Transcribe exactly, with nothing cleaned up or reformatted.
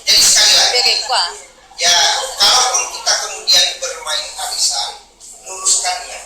Jadi sekali lagi, Dia kayak kuah. Ya, kalaupun kita kemudian bermain arisan, luruskan niat.